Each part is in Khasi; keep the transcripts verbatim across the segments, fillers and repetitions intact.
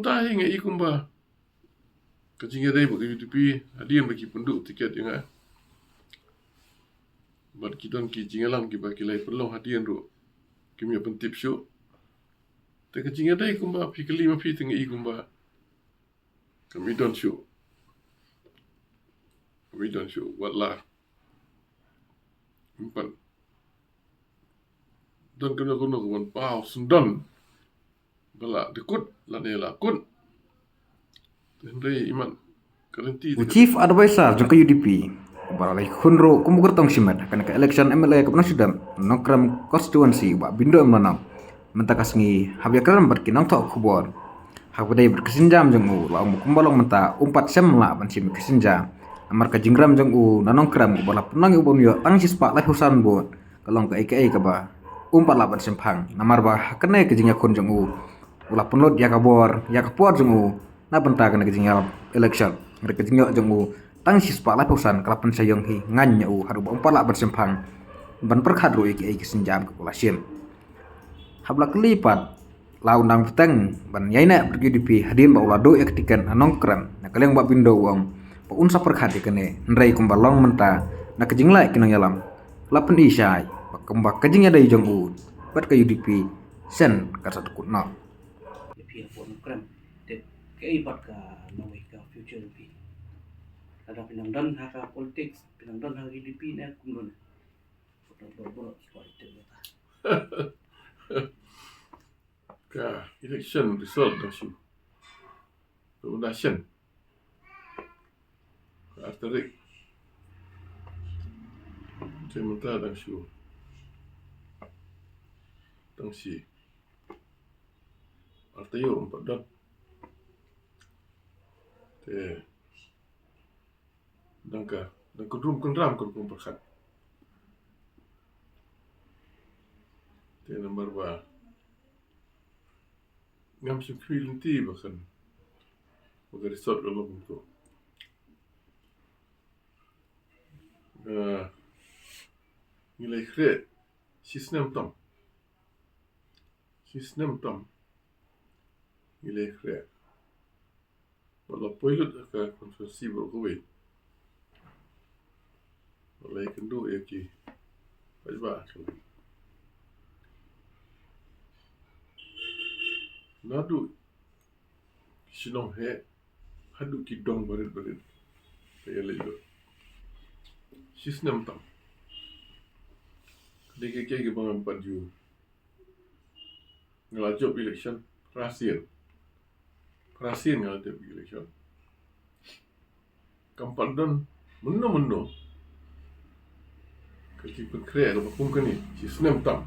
Te hi nga i kumba ka jingïadei bad ka U D P hadien ba ki pynduh tiket ïa nga. Bad ki don ki jingïalang kiba ki la pynlong hadien ruh. Kim ïa pyntip shuh. Te ka jingïadei kumba phi kylli ma phi te nga i kumba kam i don shuh. Kam i don shuh wat la. Ym pat don kano kano ka ban paw syndon ba la dkut lane la kut. Te hynrei imat ka lynti. U Chief Advisor jong ka U D P, uba la ïakhun ruh kum u kyrtong shimet ha kane ka election M L A kaba nang shu don na Nongkrem constituency, u Bah Bindo M Lonam, mynta ka sngi haba ïakren bad ki nongthoh khubor, haba dei bad ka sienjam jong u, la ong ba kumba long mynta um pat shym lah ban shim ka sienjam. Namar ka jingrem jong u na Nongkrem, uba la pynlong ïa u ban ïoh tang shispah laiphew san vote, ka long kaei kaei kaba um pat lah ban shemphang. Namar ba ha kane ka jingïakhun jong u, u la pynlut ïa ka bor, ïa ka por jong u na bynta kane ka jingïalam election. Hynrei ka jingïoh jong u tang shispah laiphew san ka la pynshai ïong hi, ngaiñ ïa u haduh ba um pat lah ban shemphang ban pyrkhat ruh ïa kiei ki sienjam kiba u la shim. Haba la kylli pat la u nang bteng ban ïaineh bad ka U D P hadien ba u la duh ïa ka tiket na Nongkrem, na ka liang Bah Bindo u ong ba un sa pyrkhat ïa kane, hynrei kumba long mynta na ka jingleh ki nongïalam, la pyni shai ba kumba ka jingïadei jong u bad ka U D P shen ka sa dkut noh. Ïa phi hapoh Nongkrem, te kaei pat ka nongwei ka future phi? Lada phi nang don ha ka politics, phi nang don ha ka U D P ne kumno ne? Photo bor bor ki poi te ta. Ka election result dang shu. Tu da shen. Ka ar tarik. Te mynta dang shu. Dang shi. Ar taïew ym pat don. Te dang ka, dang ka drum kynram kan kum pyrkhat. Te namar ba ngam shim khmih lynti ba kan, ba ka result ka long kumto. Ngi la ïakhreh shi snem tam. Shi snem tam ngi la ïakhreh. Bad la poi lut ha ka constituency baroh kawei. Bad la ïakynduh ïa ki paidbah. Naduh ki shnong heh haduh ki dong barit barit. Ka ïaleit lut shi snem tam. Ka dei ka kiei kiba ngam pat ju. Nga la jop election phra sien. Phra sien nga la jop election. Kam pat don mynno mynno ka jingpynkhreh kaba kum kane shi snem tam.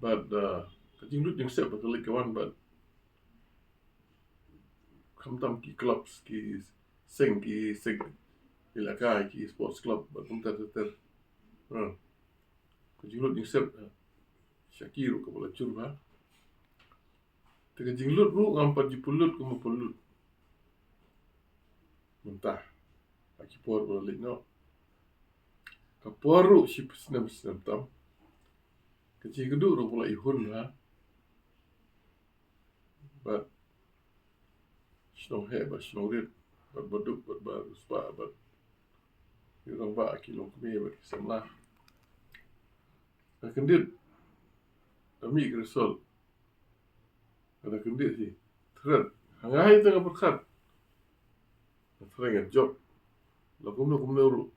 Bad, uh, ka jinglut jingsep ba ka leit ka wan bad khamtam ki clubs, ki seng, ki seng, ki lakai, ki sports club, bad kumta ter ter. Ha. Ka jinglut jingsep, ha. Sha ki ruh kaba la jur bha. Te ka jinglut ruh ngam pat ju pynlut kumba pynlut mynta. Ha ki por ba la leit noh. Ka por ruh shi snem snem tam. Ka jingkynduh ruh ba la ihun bha. Bad shnong heh bad shnong rit, bad baduk bad bariewspah bad ïa u rangbah, ki longkmie bad ki samla. Nga kyndit da mih ka result. Nga da kyndit hi. Thret. Ha nga hi te nga pyrkhat. Nga tharai nga jop. La kumno kumno ruh.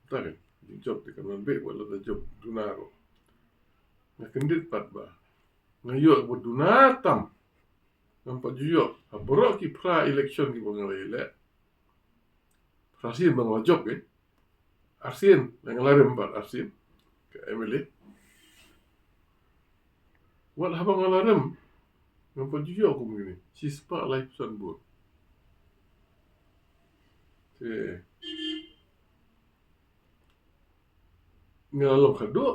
Te ka jingjop te kan wan beit wat la da jop duna ruh. Nga kyndit pat ba nga ïoh ba duna tam. Ngam pat ju ïoh ha baroh ki phra election kiba nga la ïaleh. Phra sien ba nga la jop, eh. Arsien, nga la rem pat arsien ka M L A. Wat haba nga la rem ngam pat ju ïoh kum kine. Shispah laiphew san vote. Te nga la long khadduh.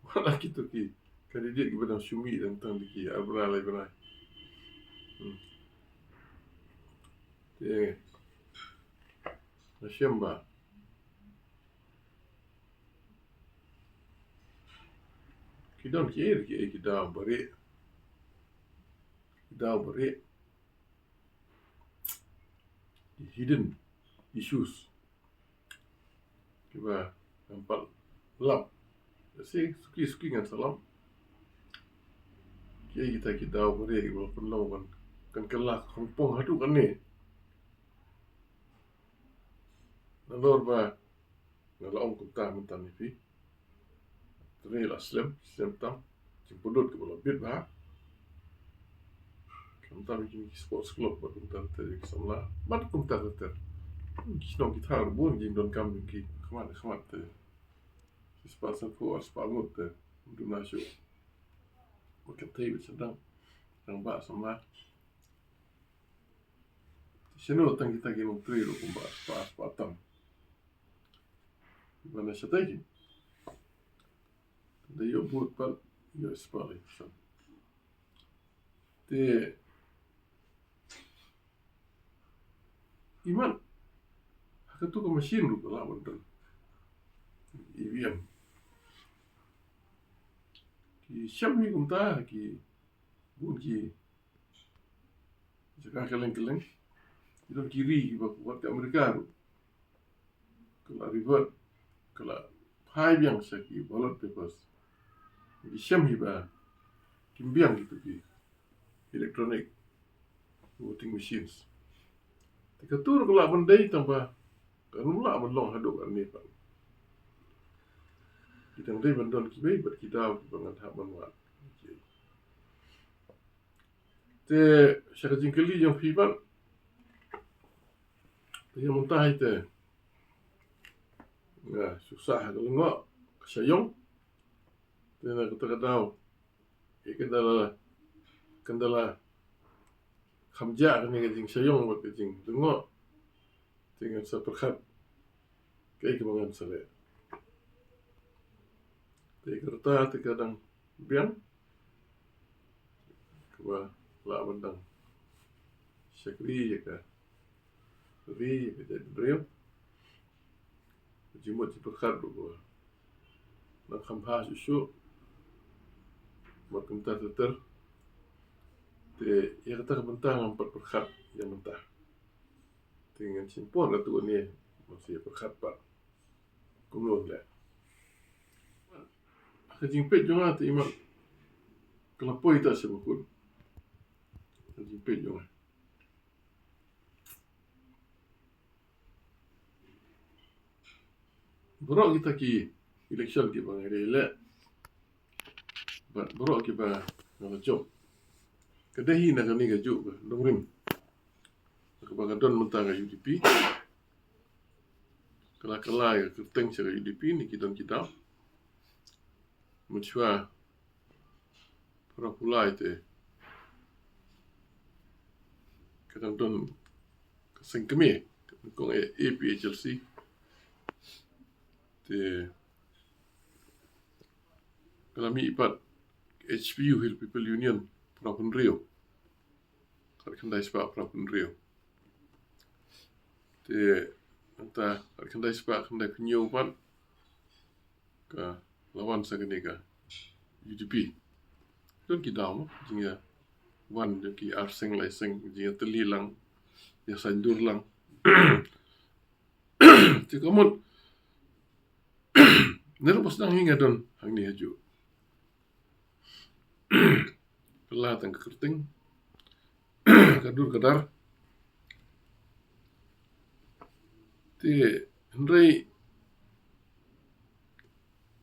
Wat la kito ki candidate kiba dang shu mih dang tang da ki ar bnai lai bnai. Hmm. Te nga shem ba ki don kiei kiei ki daw ba rieh. daw ba rieh, ki hidden issues kiba ngam pat lap. Te suki suki ngan sa lap kiei kita ki daw ba rieh kiba la pynlong ban kan kylla khongpong haduh kane. Nalor ba nga la ong kumta mynta ïa phi. Te la slem, slem tam. Jingpynlut kiba la bit bha. Kumta ïa ki sports club bad kumta te ki samla bad kumta te. Ki shnong ki thaw bun jingdonkam jong ki khmat khmat te. Ki spah sanphew, spah ngut te. Duna shuh. Bad ka tei bad sdang. Dang ba samla. Shano tang kita ki nongtrei ruh kumba spah, spah tam. Ba na shatai ki. Da ïoh vote pat, ïoh spah lai percent. Te imat ha katu ka machine ruh ka lah ban don E V M. Ki shem hi kumta ki bun ki jaka kylleng kylleng. Ki don ki ri kiba wat ka Amerika ruh. Ka la revert, ka la phai biang sha ki ballot papers. Ki shem hi ba kim biang kitu ki electronic voting machines. Te katu ruh ka lah ban dei tang ba kan lah ban long haduh kane pat. Ki dang dei ban don kiwei pat ki daw kiba ngan hap ban wad. Te sha ka jingkylli jong phi pat, te ïa mynta hi te nga shu sah ha ka lyngngoh ka sha ïong. Te na kata ka daw, ïa ka da la, kan da la kham jah kane ka jingshah ïong bad ka jinglyngngoh. Te ngan sa pyrkhat kaei kaba ngan sa leh. Te ka rta te ka dang biang kaba lah ban dang shakri ïa ka ri, ïa ka jaitbynriew. Jingmut jingpyrkhat ruh ba nang kham bha shuh shuh. Bad kumta ter ter. Te ïa kata ka bynta ngam pat pyrkhat ïa mynta. Te ngan shim por katu kane ban sa ïa pyrkhat pat kumno leh. Ka jingpeit jong nga te imat ka la poi ta sha bakut. Ka jingpeit jong nga. Baroh kita ki election kiba nga dei leh bad baroh kiba nga la jop, ka dei hi na kane ka juh ka nongrim kaba ka don mynta ka U D P. Ka la kylla ïa ka kyrteng sha ka U D P ne ki don ki daw. Mynshuwa para pulai te ka dang don ka seng kmie, ka kong A P H L C. Te ka la mih pat H P U, Hill People Union, para pynriew. Khatkhyndai spah para pynriew. Te nangta khatkhyndai spah khyndai phew hynñiew pat ka la wan sa kane ka U D P. Don ki daw mo jingïawan jong ki ar seng lai seng, jingïatylli lang, ïasaindur lang. Te ka mut ne ruh ba sdang hi nga don hangne ha juh. Kylla tang ka kyrteng, ka dur ka dar. Te hynrei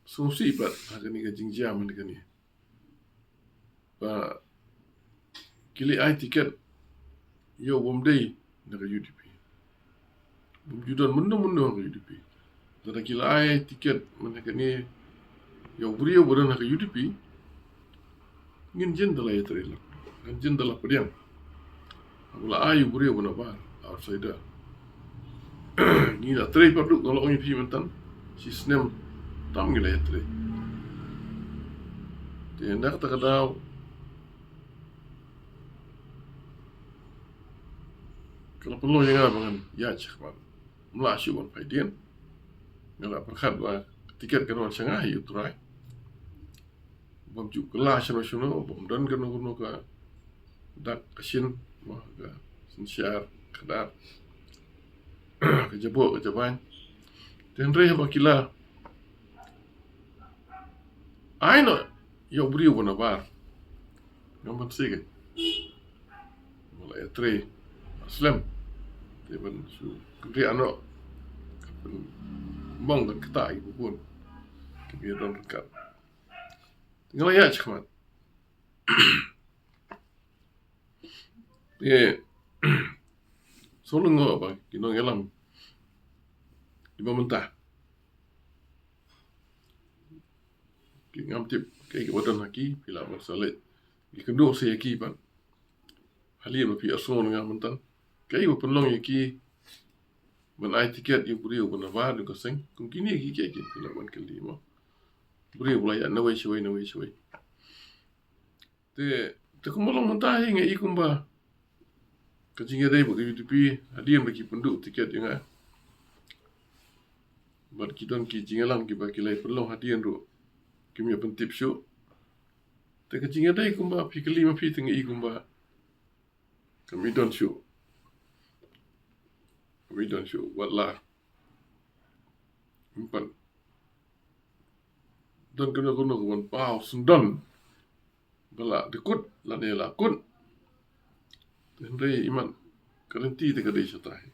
sngewsih pat ha kane ka jingjia mynta kane ba ki leit ai tiket ïa u bym dei na ka U D P. Bym ju don mynno mynno ha ka U D P. Lada ki la ai tiket mynta kane ïa u briew ba don ha ka U D P, ngin jin da la ïatrei lang, ngin jin da la pdiang. Haba la ai u briew ba na bar, outsider, ngi la trei pat ruh, nga la ong ïa phi mynta, shi snem tam ngi la ïatrei. Te na kata ka daw ka la pynlong ïa nga ba ngan ïaid shakhmat. Ym lah shuh ban pait dien. Nga la pyrkhat ba ka tiket kan wan sha nga hi U Trai. Bym ju kylla shano shano, bym don kano kano ka dak ka shin, mo, ka synshar, ka dar, ka jaboh, ka jabain. Te hynrei haba ki la ai noh ïa u briew ba nabar, ngam ban sih kein. Ba la ïatrei slem. Te ban shu kynriah noh, ban mong, ban ktah ïa ki bun kiba ïadon ryngkat. Nga la ïaid shakhmat. Te sngewlyngngoh ba ki nongïalam kiba mynta, ki, ngam tip kaei kaba don ha ki, phi lah ban sa leit ïakynduh sa ïa ki pat. Hadien ba phi ïohsngew na nga mynta, kaei ba pynlong ïa ki ban ai tiket ïa u briew ba nabar, ïa u ka seng? Kum kine ki, kaei ki, phi lah ban kylli, mo. Briew ba la ïaid nawei shawei, nawei shawei. Te, te kumba long mynta hi, nga i kumba ka jingïadei bad ka U D P, hadien ba ki pynduh tiket ïa nga, bad ki don ki jingïalam kiba ki la pynlong hadien ruh, kim ïa pyntip shuh. Te ka jingïadei kumba phi kylli ma phi, te nga i kumba kam i don shuh. Kam i don shuh, wat la ym pat don kano kano ka ban paw syndon ba la dkut lane la kut. Te hynrei imat, ka lynti te ka dei shata hi.